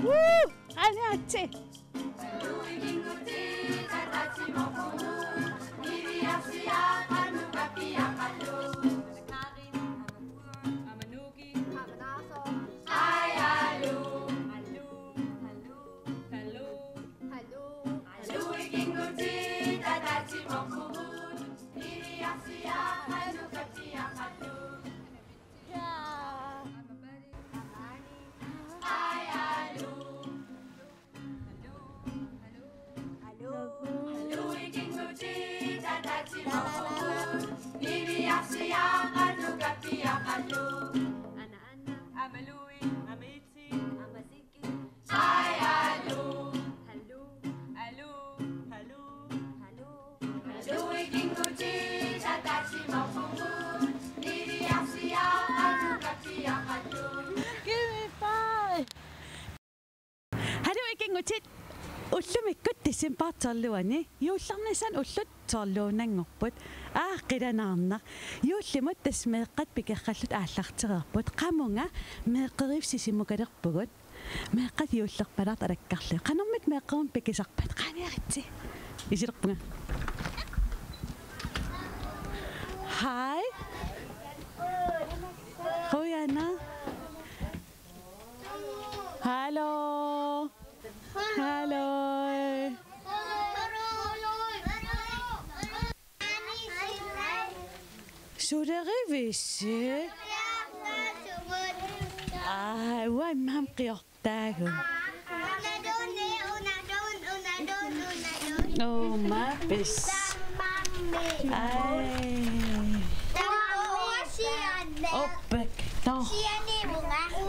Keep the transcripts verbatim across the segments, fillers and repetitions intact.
Woo! Aniatsi. Give me five. Haluu ikinngutit, ullumikkut decembarip tolviani, juullernissaat ullut tolviunanngorput. Aa, qilanaarnaq. Juullimut tassa meeqqat pikerrallutik aallartereerput. Qamunga meeqqeriviup Sisimukalerpugut. Meeqqat juullerpalaartut alakkarlugit. Qanormita meeqqerivimmi pikisarpat? Qaaniaritsi. Isilerpunga. Hej. Qujanaq. Hallo. Hallo. Sulerivissi? Aa, uanga immaqa qiortaagut. Uuma pis. Ai. Oppek. Too.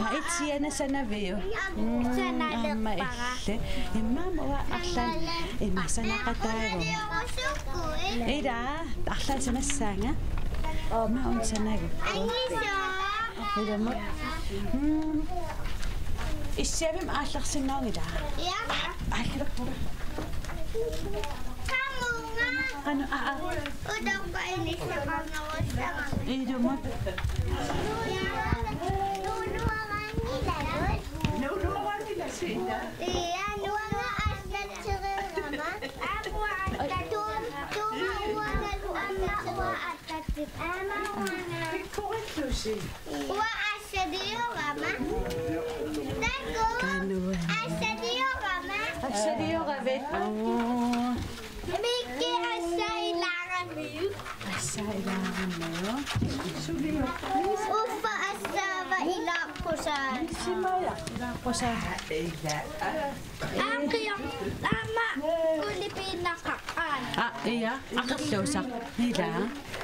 Ai, siana sanaviuk? Mm, aamma illit. Immaqa uanga arlaannik immaqa sanaqataagut. Ila, arlaannik sanassaanga. Aamma uanga sanagukku. Ilumut. Mm. Issiavimmi aallarsinnaavugut, ila. Ja. Aallarpunga. Qamunga. Qanoq, aa, aa. Utoqqaat inissaqarnerussaramik. Ilumut. Nuunuaraanngilasi, ila. Ja, nuunuaraanngilasi. Aamma uanga allatut. Tuuma uanga allatut. Aamma uanga. Pikkorillusi. Uanga assaliorama. Takuuk. Kanua. Assaliorama. Assalioravit. Oo. Mikki assailaaramiuk. Assailaaramiuk. Uffa assaava ilaaqqusaa. Simaja ilaaqqusaa. Aqio. Aamma ulipiinnaqaaq. Aa. Aa, ia. Aqerluusaq. Ila.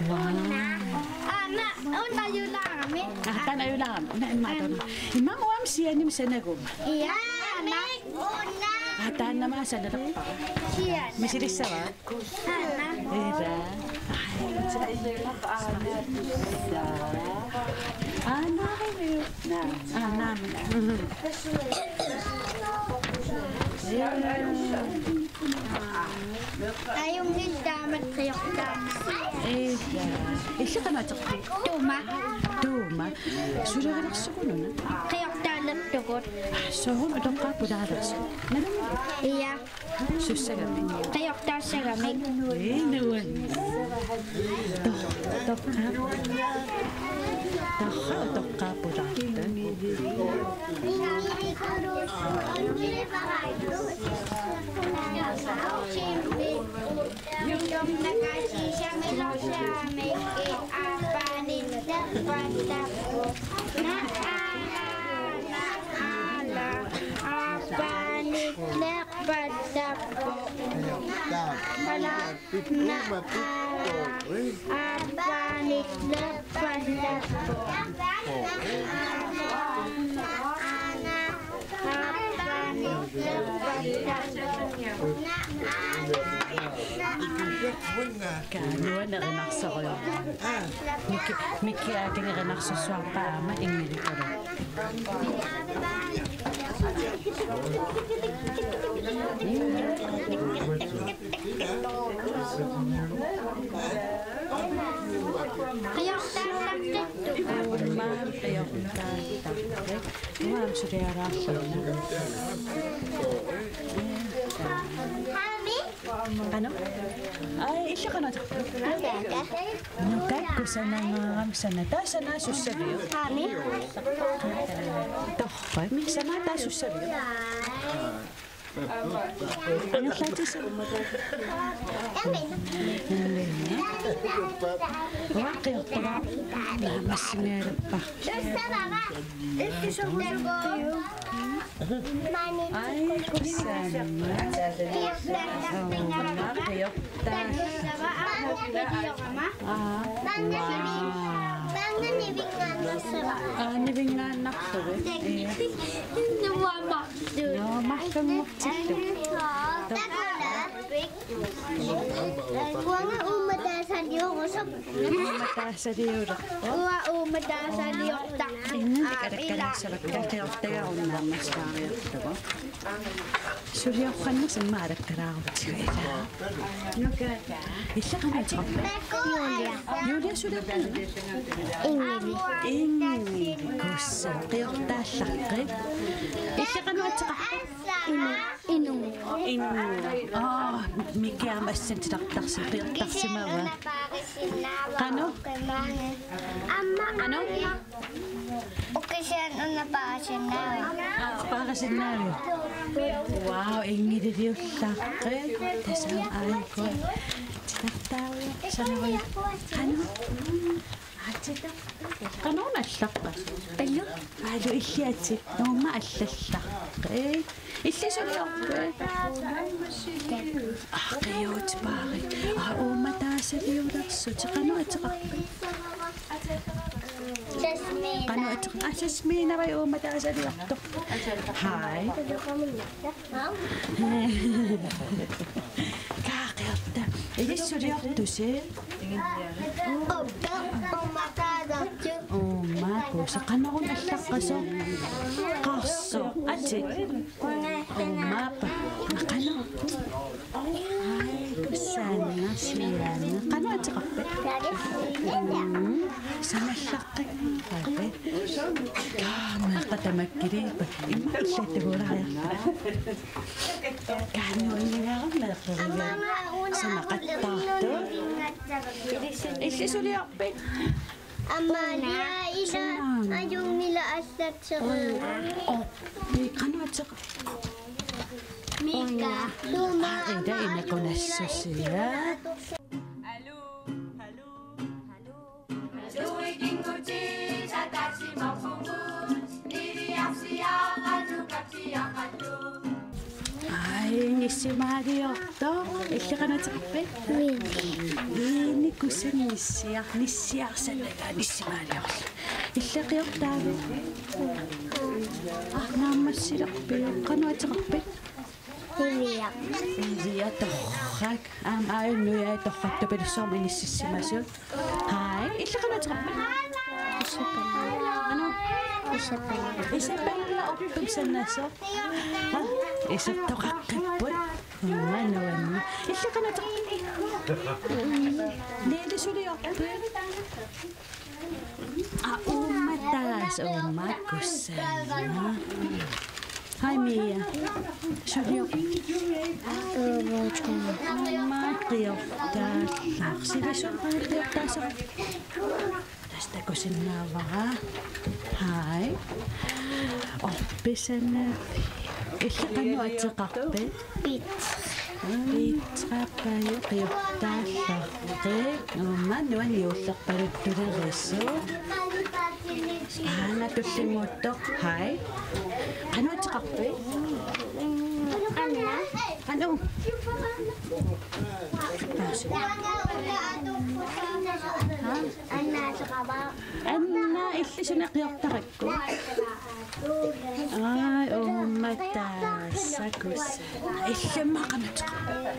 Wow. Aamma una ajulaarami. Aa, taanna ajulaarami. Una immaqa taanna. Immaqa uanga sianimik sanaguma. Ia. Aamma una. Aa, taanna aamma sanalerpara. Sian. Misilissavaa? Aamma. Ila. Ai. Aana. Aana. Ajunngilaq taamak qiortaannaviat. Ee, illit qanoq ateqarpit? Tuuma. Tuuma. Sulerilersugununa? Qiortaalertugut. Sooruna utoqqaat pulaalersoq? Nalumi? Ia. Sussagamik? Qiortaassagamik. Ee, nuan. Tor-, torqaa-, torraa utoqqaat pulaartut. Kanua nerinarsorujuk. Mikki, Mikki aakini erinarsorsuarpaa aamma inngilipaluk. Maam qiortaartarput. Uanga suliaraarlunga. Qanoq? Ai, illit qanoq ateqarpit? Nukakku sanangaarami sana. Taava sana sussaviuk? Torrak. Sana taava sussaviuk? Angerlaatissavat. Uanga qiortagara. Naammassigaluarpara. Ai, kusanaq. Uanga qiortaarlunga. Aa. Wow. Aa, nivingaannarsuit. Ii. Noo, marlunngortillugu. Uanga uummataasaliorusuppunga. Uummataasaliorusuppunga. Uanga uummataasaliortarpunga. Inuit alakkarissavakka qiortagarunnaarmassaaviarlugu. Suliorpannga immaqa alakkalaarutigu ilaa. Illit qanoq ateqarpit? Julia. Julia suliorpit? Ingrid. Ingrid. Kusanaq qiortaallaqqit. Illit qanoq ateqarpit? Inu. Inu. Inu. Aa, Miki aamma assantitartarsi qiortarsimavaa. Qanoq? Amma. Qanoq? Ukisian una paasinnaavi. Aa, paasinnaavi. Wow, Ingridiliullaqqit. Tassami aajukua. Titartaavi. Sanavai. Qanoq? Aatsit. Qanoq una allaqqasoq? Paalu. Paalu illit aatsit. Nuumma allallaqqit. Illit suliorpit? Aa, qiuutipaarit. Aa, uummataasaliulersutit. Qanoq ateqarpit? Jasmine. Qanoq ateqarpit? Aa, Jasminevai uummataasaliortoq. Haj. Kaa qiorta. Illit suliortusi? Uumma kusanaq. Qanoq una allaqqasoq? Qarsoq. Aatsit. Uummaappa. Qanoq? Ai, kusanaq siaani. Qanoq ateqarpit? Mm. Sanallaqqippaat. Kaa, meeqqat tamakkiliippat. Immaqa illit tagulaariarpit. Kaa, nuannigaarami meeqqeriviat. Sanaqattaartut. Illit suliorpit? Amalia ila. Sunaana? Ajunngilaq allatsereerami. Orpik, qanoq ateqarpit? Mika. Aa, ida inequnassusia. Ai, nissimaaliortoq. Illit qanoq ateqarpit? Vivi. Vivi, kusanaq nissiar-, nissiarsaralugu nissimaaliorluni. Illit qiortaavit? Aa, naammassilerpiuk? Qanoq ateqarpit? Viviaq. Viviaq, torrak. Aamma aajuna nuiai torrattupilussuarmik inississimasut. Haj, illit qanoq ateqarpit? Isabella. Qanoq? Isabella. Isabella orpik sanasoq. Aa, isertoqaqqipput. Uanga nuann-. Illit qanoq ateqarpit? Lili, suliorpit? Aa, uummataasat, uumma kusanaq. Haj, Mia. Sulior-. Uumma qiortaallaq. Sivisut qiortaasaq. Tassa takusinnaavara. Haj. Orpik sanasoq. Illit qanoq ateqarpit? Petra. Petra Paju qiortaallaqqit. Uumma nuann-, juullerpaluttulerisut. Aana tullinnguuttoq. Haj. Qanoq ateqarpit? Anna. Qanoq? Anna ateqarpit? Anna, illit suna qiortarakku? Ai, uummataasat kusanaq. Illimmi qanoq ateqarpit?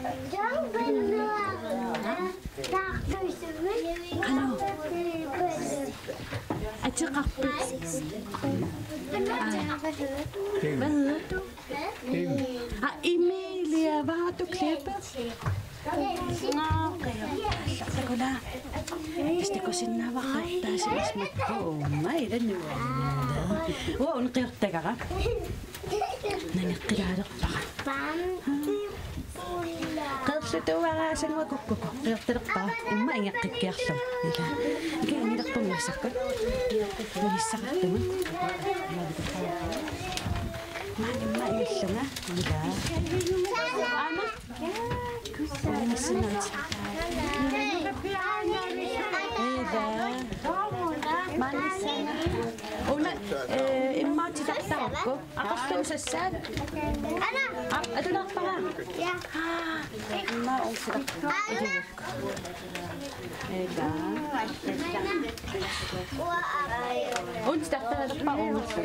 Qanoq ateqarpit? Ai. Hvad hedder du? Aa, Emilia, hvor har du klippet? Nå, okay. Takula. Takusinnaavara taasimasmappu uuma ilannua. Uanga qiortagara. Nangeqqilaalerpara. Qeerlutuuaraasannguakukkuku qiortalerpara uuma ingeqqikkiarlugu. Ila. Ikinngilerpunga massakkut. Nissaqartumut. Maanna uuma ingerlunga. Ila. Aana. Maanna sanaat. Ila. Maanna sanaat. Una, eh, immaqa titartarakku. Aqarluni sassaat. Ana. Aa, atulaarpara. Ja. Immaqa uusila. Ila. Uunga titartaralerpara uunga.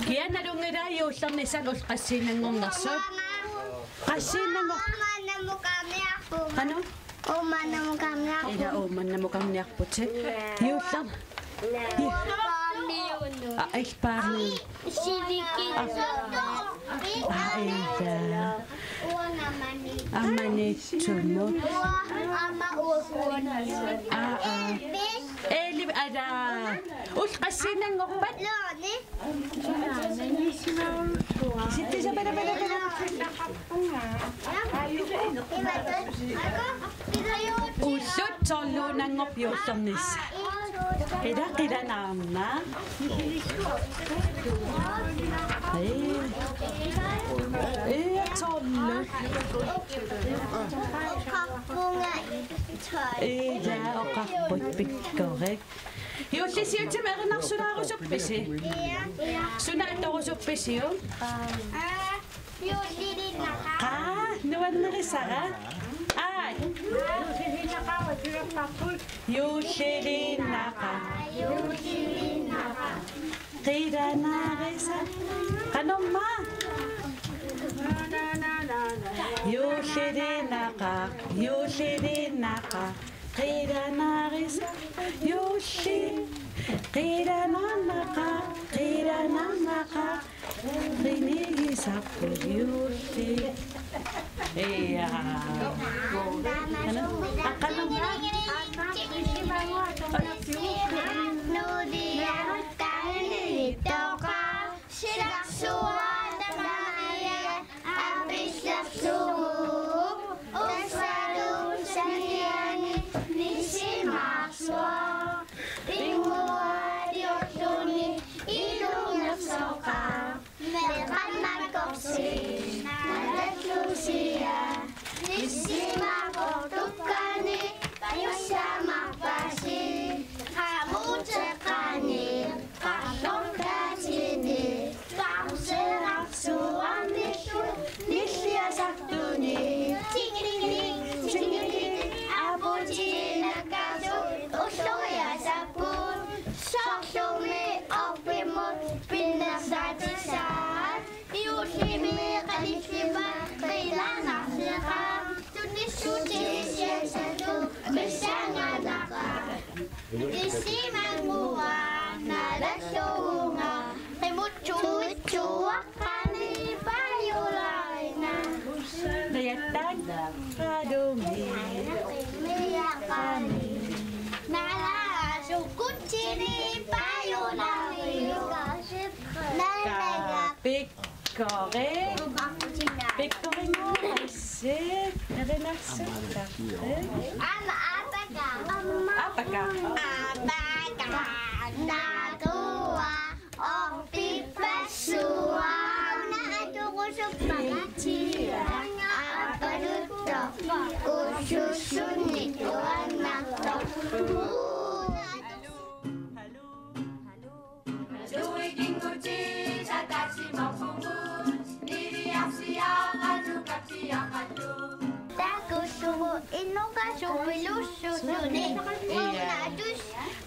Kia nalunngilaat juullernissat ullut qassiinnanngornersut? Qassiinnanngor-, qanoq? Uumannamut qarniarpugut. Ila uumannamut qarniarpugut. Juullernissaq. Aa, ilpaarni. Sivikitsoq. Aa, ila. Uanga Maniitsumut. Uanga Maniitsumut. Uanga Uakuani. Aa, aa. Elvis. Elvis, ila. Ullut qassiinnanngorpat? Looni. Sittisapalapalapala. Ullut tolvinnanngorput juullernissat. Ila qilanaarnaq. Ai. Ila tolv. Ila oqarput pikkorik. Juullisiutimi erinarsulaarusupppisi? Suna atorusuppisiuk? Juulliliinnaqaaq. Qaa, nuannerisara. Aaj. Juulliliinnaqaaq. Juulliliinnaqaaq. Juulliliinnaqaaq. Qilanaarisa-. Qanormaa? Juulliliinnaqaaq. Juulliliinnaqaaq. Qilanaarisa-. Juulli. Qilanaarnaqaaq. Qilanaarnaqaaq. Qinigisarput juulli. Ija. Aqanum. Apissersugut, ussalussaniani nisimaarsuaq. Pinnguartiorluni ilungersoqaaq. Meeqqat makkorsiit naallusia. Nisimaavoq tukkani, pajussaamarpasi. Qaamuteqaani, qarlortaatini. Qarserarsuarmilu nilliasartuni. Tingilingiling, tingilingiling, apuutiinnakkasut ulloriasapput. Soorlumi orpimmut pinnersaatissaat. Juullimi qanillimat qilanaarseqaaq. Tunniussutissatut pissanganaqaaq. Nisimanngua naalalluvunga, qimuttuitsuaqqani paajulaarina. Najattaaq qaalumi. Najaqqani. Naalagaasukkutsinni paajulaariuk. Naalaga. Pik- Kori. Pikkorinngooq assi. Nerinarsuttaqi. Aamma aappagaa. Aappagaa. Aappagaa. Naakua. Orpippassuaq. Una aturusuppara. Aappaluttoq. Usussunni uannartoq. Takussugu Innuka supilussusuni. Ia.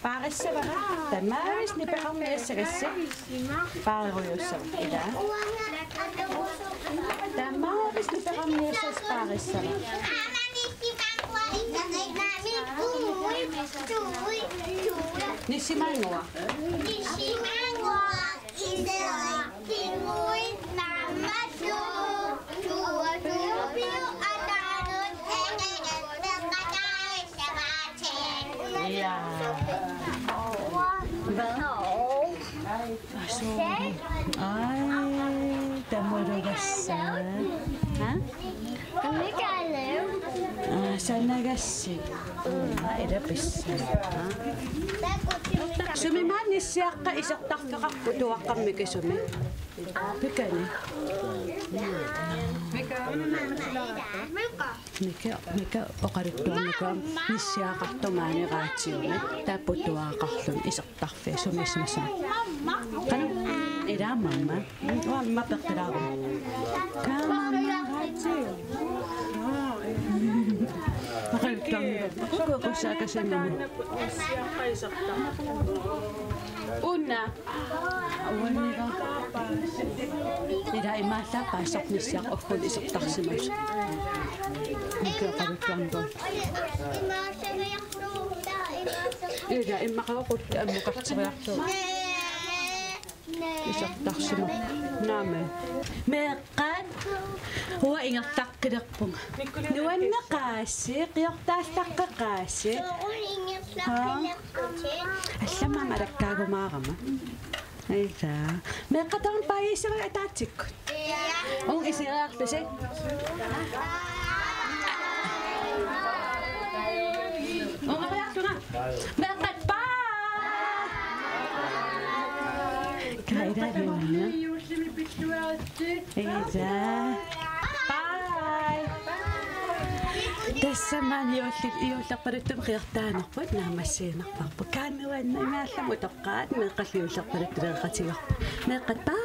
Paarissavara. Tamaavis nipeqarniassagassi. Paarerujuussavara. Ila. Tamaavis nipeqarniassagassi paarissavara. Nissimannguaq. Nissimannguaq. Ja. Hvad? Ej, så. Ej, der må du være sød. Ha? Kan vi ikke lave? Ah, så er der gas. Ej, der er bedst. Sumi maani nissiaqqat isertarfeqarput tuaqqammik sumi. Pikani. Mika, Mika oqaluttuarnikuugami nissiaqartoq maani raatiumi. Taava putuaaqarluni isertarfia sumiissimassaaq. Qanoq? Ilaa mamma. Mamma peqqilaaruk. Kaa mamma raatio. Oqaluttuarnikuugami. Kuku kussaakasimami. Una. Ila imaallaat paasisarnissiaq ukkuni isertarsimasoq. Mika oqaluttuarnikuugami. Ila immaqa oqut ammukarteriarlugu. Isertarsimasoq. Naamik. Meeqqat. Uanga ingerlaqqilerpunga. Nuanneqaasi, qiortaallaqqeqaasi. Soorlu ingerlaqqilerputit? Allamik aamma alakkaagumaarama. Ila. Meeqqat taama baajiissavai ataatsikkut. Uunga isigeriarlusi. Uunga qiorlunga. Meeqqat bye. Kaira nuanna. Ila. Bye. Tassa maani juulli-, juullerpaluttumik qiortaanerput naammassiinnarparput. Kaa nuanna, imaallamut utoqqaat, meeqqallu juullerpaluttuleqatigaarput. Meeqqat bye.